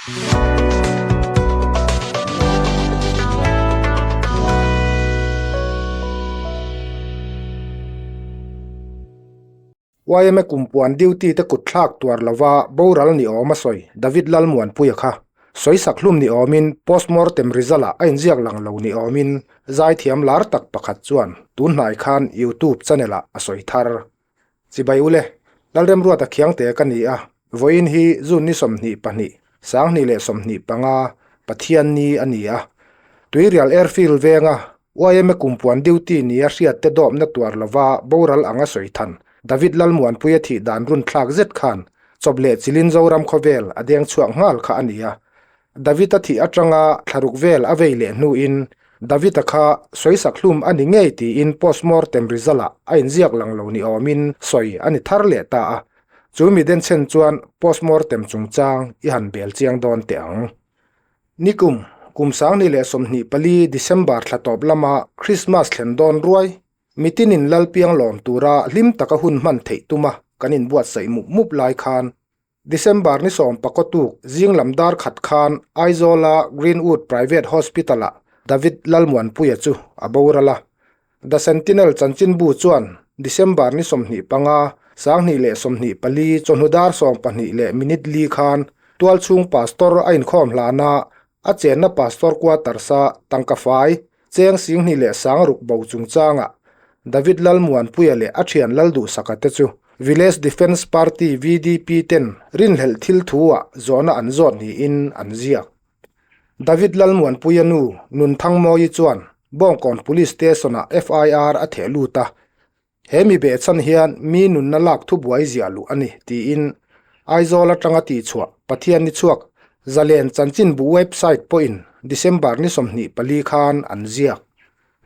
Yma kumpuan duty te kut thlak tuar lova boral ni awm a sawi David Lalmuanpuia kha sawisak hlum ni awmin postmortem result ah a inziak lang lo ni awmin zaithiam lar tak pakhat chuan tun hnai khan YouTube channel ah a sawi thar. Chibai ule, Lalremruata Khiangte ka ni a, vawiin hi June ni 22, 2025, Pathian ni a ni a. Tuirial Airfield venga YMA kumpuan duty nia hriatte dawpna tuar lova boral anga sawi than David Lalmuanpuia thih dan run thlak zet khan chawp leh chilin Zoram khawvel a deng chhuak nghal kha a ni a. David-a thih atanga thlaruk vel a vei leh hnuin David-a kha sawisak hlum a ni ngei tiin postmortem result-ah a inziak lang lo ni awmin sawi a ni thar leh ta a. Chu mi denchhen chuan postmortem chungchang i han bel chiang dawn teh ang. Nikum, kum 2024 December thla tawp lama Christmas thlen dawn ruai, mitinin Lalpiang lawm tura hlim taka hun hman theih tuma kan inbuatsaih mup mup lai khan December ni sawmpakaw tuk zing lam dar khat khan Aizawla Greenwood Private Hospital-ah David Lalmuanpuia chu a boral a. The Sentinel chanchinbu chuan December ni 25, 2024 chawhnu dar 12 leh minute li khan tualchhung pastor a inkhawm hlana a chenna pastor quarters-a tangka fai cheng 10,000 leh 6,000 bo chungchangah David Lalmuanpuia leh a thian Lalduhsaka te chu Village Defence Party, VDP, ten rinhlelh thil thu-ah zawhna an zawt niin an ziak. David Lalmuanpuia nu Nunthangmawii chuan Bawngkawn Police Station-ah FIR a theh lut a, he mi behchhan hian mi nunna lak thubuai ziah luh a ni tiin Aizawl atanga tihchhuah Pathian ni chhuak Zalen chanchinbu website pawhin December ni 24 khan an ziak.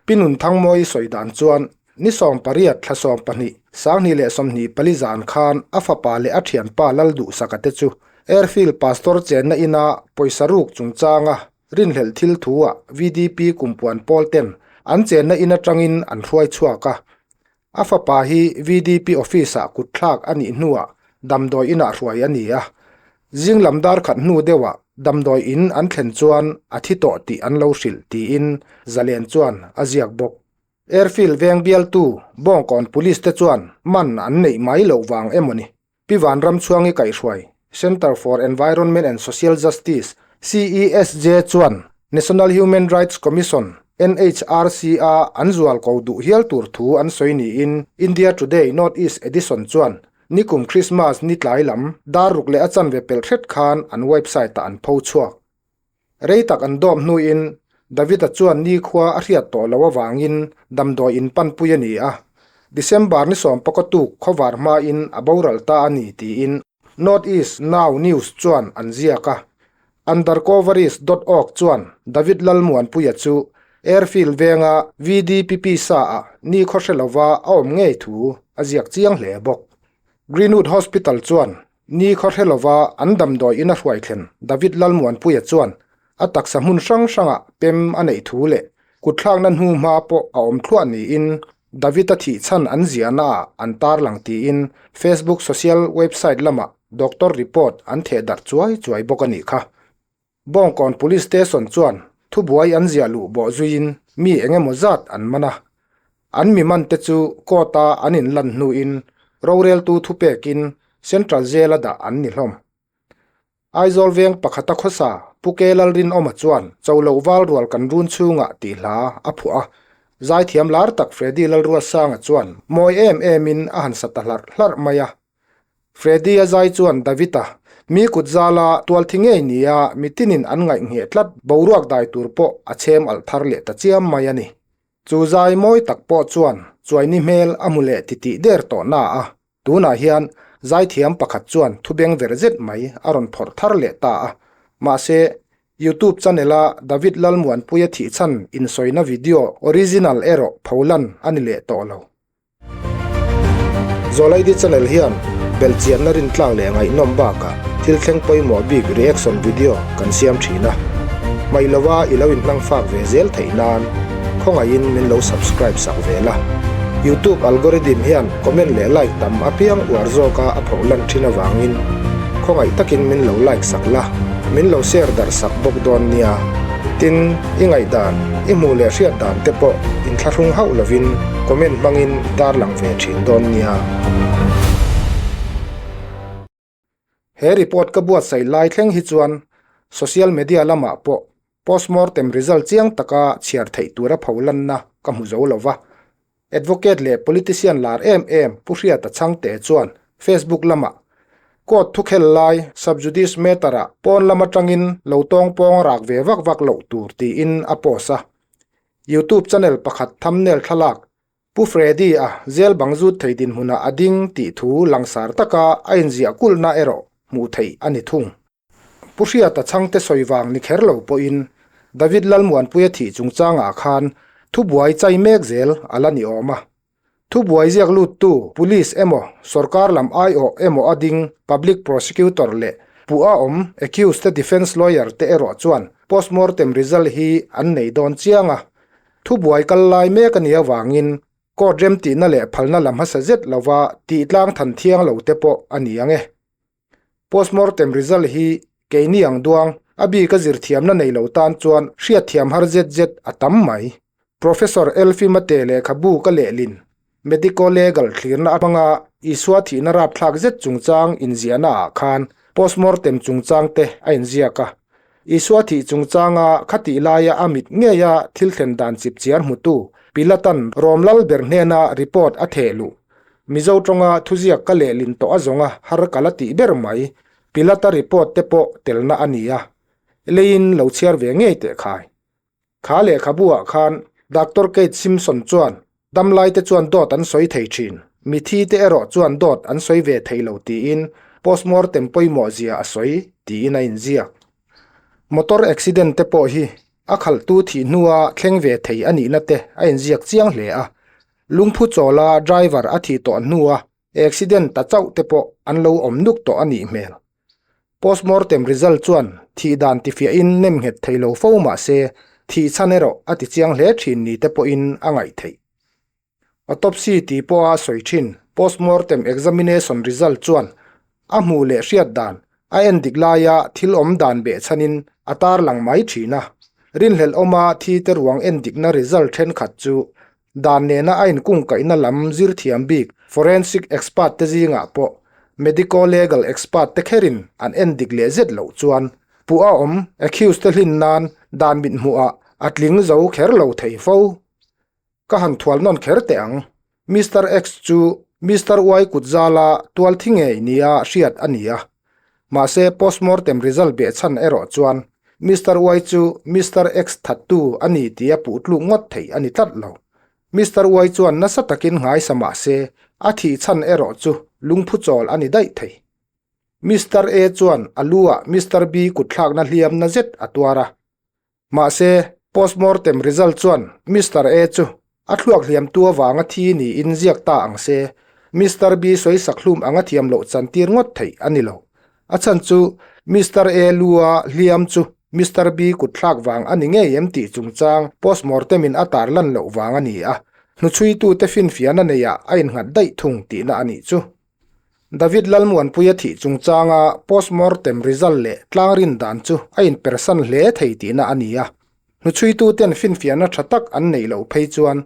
Pi Nunthangmawii sawi dan chuan ni 18 thla 12, 2024 zan khan a fapa leh a thianpa Lalduhsaka te chu Airfield Pastor chenna ina pawisa ruk chungchanga rinhlelh thil thu-ah VDP kumpuan pawl ten an chenna in atangin an hruai chhuak a. A fapa hi VDP office-ah kutthlak a nih hnuah damdawi inah hruai a ni a. Zing lam dar khat hnu deuhah damdawi in an thlen chuan a thi tawh tih an lo hrilh tiin Zalen chuan a ziak bawk. Airfield veng bialtu Bawngkawn Police te chuan man an neih mai loh vang emaw ni? Pi Vanramchhuangi kaihhruai Centre for Environment and Social Justice, CESJ, chuan National Human Rights Commission, NHRC, a an zual ko duh hial tur thu an sawi niin India Today North East Edition chuan nikum Christmas ni tlai lam dar ruk leh a chanve pelh hret khan an website-ah an pho chhuak. Rei tak an dawm hnuin David-a chuan nikhua a hriat tawh loh avangin damdawi in panpui a ni a, December ni sawmpakaw tuk khawvar hmain a boral ta a ni tiin North East Now News chuan an ziak a. Undercoverist dot org chuan David Lalmuanpuia chu Airfield venga VDPP sa-ah nikhaw hre lova a awm ngei thu a ziak chiang hle bawk. Greenwood Hospital chuan Ni khaw hre lova an damdawi in a hruai thlen David Lalmuanpuia chuan a taksa hmun hrang hrangah pem a neih thu leh kutthlakna hnu hma pawh a awm thluah niin David-a thih chhan an ziahnaah an tarlang tiin Facebook social website lamah doctor report an theh darh chuai chuai bawk a nih kha. Bawngkawn Police Station chuan thubuai an ziah luh bawh zuiin mi eng emaw zat an man a. An mi man te chu court-a an inlan hnuin roreltu thupekin Central Jail-a dah an ni hlawm. Aizawl veng pakhata khawsa Pu Ke Lalrinawma chuan cho loh val rual kan run chhungah tih hla a phuah a. Zaithiam lar tak Freddy Lalruatsanga chuan mawi em emin a han sa ta hlarh hlarh mai a. Freddy a zai chuan David-a mi kut zala tual thi ngei nia mitinin an ngaih ngheh tlat boruak dai tur pawh a chhem alh thar leh ta chiam mai a ni. Chu zai mawi tak pawh chuan chuaini hmel a hmu leh titih der tawh na a, tunah hian zaithiam pakhat chuan thubeng ver zet mai a rawn phawrh thar leh ta a. Mahse, YouTube channel-a David Lalmuanpuia thihchhan insawina video original erawh pholan a ni leh tawh lo. Zawlaidi channel hian belhchianna rintlak leh ngaihnawm bakah thil thleng pawimawh bik reaction video kan siam thin a. Hmaih lova i lo inhmang fak ve zel theih nan khawngaihin min lo subscribe sak ve la. YouTube algorithm hian comment leh like tam apiang uar zawka a phoh lan thin avangin khawngaih takin min lo like sak la. min lo share darh sak bawk dawn nia. Tin, i ngaihdan, i hmuh leh hriat dan te pawh inthlahrung hauh lovin comment hmangin tarlang ve thin dawn nia. He report ka buatsaih lai thleng hi chuan social media lamah pawh postmortem result chiang taka chhiar theih tura pholanna ka hmu zo lo va. Advocate leh politician lar em em Pu Hriata Chhangte chuan Facebook lamah Court thukhel lai sub judice matter-ah pawn lam atangin lo tawngpawng rak ve vak vak loh tur tiin a post a. YouTube channel pakhat thumbnail thlalak Pu Freddy-a zel bang zut thei dinhmunah a ding tih thu langsar taka a inziah kulhna erawh hmuh theih a ni thung. Pu Hriata chhangte sawi vang ni kher lo pawhin David Lalmuanpuia thih chungchangah khan thubuai chai mek zel a la ni awm a. Thubuai ziak luttu Police emaw sorkar lam aiawh emaw a ding Public Prosecutor leh puh a awm accused te defence lawyer te erawh chuan postmortem result hi an nei dawn chiang a. Thubuai kal lai mek a nih avangin court remtihna leh phalna la hmasa zet lova tih tlang than thiang lo te pawh a ni ang e. Postmortem result hi keini ang duang a bik a zirthiamna nei lo tan chuan hriatthiam har zet zet a tam mai. Professor Elfi Mate lehkhabu ka lehlin Medico-legal thlirna hmanga Isua thihna rapthlak zet chungchang inziahna ah khan postmortem chungchang te a inziak a. Isua thih chungchanga khatih laia a mit ngeia thil thlen dan chipchiar hmutu Pilatan Rom lal ber hnena report a theh luh Mizo tawnga thuziak ka lehlin tawh a zawnga har ka la tih ber mai. Pilata report te pawh telna a ni a, leiin lo chhiar ve ngei teh khai. Kha lehkhabu-ah khan Doctor Kate Simpson chuan damlai te chuan dawt an sawi thei thin, mithi te erawh chuan dawt an sawi ve thei lo tiin postmortem pawimawh zia a sawi tiin a inziak. Motor accident te pawh hi a khalhtu thih hnua thleng ve thei a nihna te a inziak chiang hle a, Lungphu chawla driver a thih tawh hnua accident ta chauh te pawh an lo awm nuk tawh a nih hmel. Postmortem result chuan thih dan tifiahin nem nghet thei lo fo mah se thih chhan erawh a ti chiang hle thin ni te pawhin a ngaih theih. Autopsy tih pawha sawi thin postmortem examination result chuan a hmuh leh hriat dan a en dik laia thil awm dan behchhanin a tarlang mai thin a. Rinhlelh awma thi te ruang en dikna result thenkhat chu Dan nena a inkungkaihna lam zir thiam bik forensic expert te zingah pawh medico-legal expert te kherin an en dik leh zet loh chuan puh a awm accused te hlin nan dan mithmuhah a tling zo kher lo thei fo. Ka han thual nawn kher teh ang. Mister X chu Mister Y kut zala tual thi ngei nia hriat a ni a. Mahse postmortem result behchhan erawh chuan Mister Y chu Mister X thattu a ni tia puh tluk ngawt theih a ni tlat lo. Mister Y chuan nasa takin nghaisa mah se a thih chhan erawh chu lungphu chawl a ni daih thei. Mister A chuan a lu ah Mister B kutthlakna hliam na zet a tuar a. Mahse, postmortem result chuan Mister A chu a thluak hliamtu avanga thi niin ziak ta ang se, Mister B sawi sak hlum anga thiam loh chantir ngawt theih a ni lo. A chhan chu Mister A lua hliam chu Mister B kutthlak vang a ni ngei em tih chungchang postmortem-in a tarlan loh vang a ni a, hnuchhuitute finfiahna neiah a innghat daih thung tihna a nih chu. David Lalmuanpuia thih chungchanga postmortem result leh tlang rin dan chu a inpersan hle thei tihna a ni a. Hnuchhuituten finfiahna tha tak an neih loh phei chuan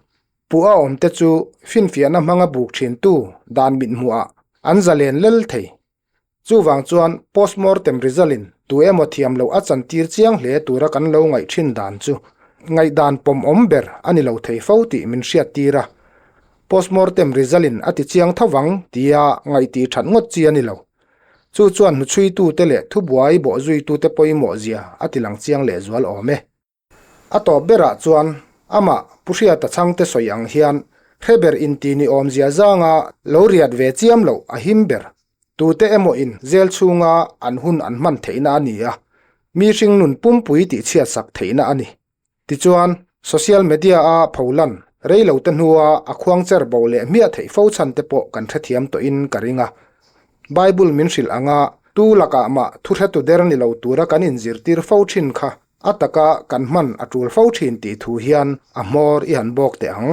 puh a awmte chu finfiahna hmanga buk thintu dan mithmuhah an zalen lel thei. Chuvang chuan postmortem result in tu emaw thiam loh a chantir chiang hle tura kan lo ngaih thin dan chu ngaihdan pawmawm ber a ni lo thei fo tih min hriattir a. Postmortem result in a ti chiang tho vang tia ngaihtih that ngawt chi a ni lo. Chu chuan hnuchhuitute leh thubuai bawhzuitute pawimawh zia a ti lang chiang lehzual awm e. A tawp berah chuan amah Pu Hriata chhangte sawi ang hian hreber inti ni awmzia zanga lo riat ve chiam loh a him ber. Tute emaw in zel chhunga an hun an hman theihna a ni a, mi hringnun pumpui tihchhiatsak theihna a ni. Tichuan, social media-a pholan rei lo te hnua a khuang cher bo leh hmiah theih fo chhan te pawh kan hrethiam tawhin ka ring a. Bible min hrilh anga tu lakah mah thuhretu der ni lo tura kan inzirtir fo thin kha a taka kan hman a tul fo thin tih thu hian a hmawr i han bawk teh ang.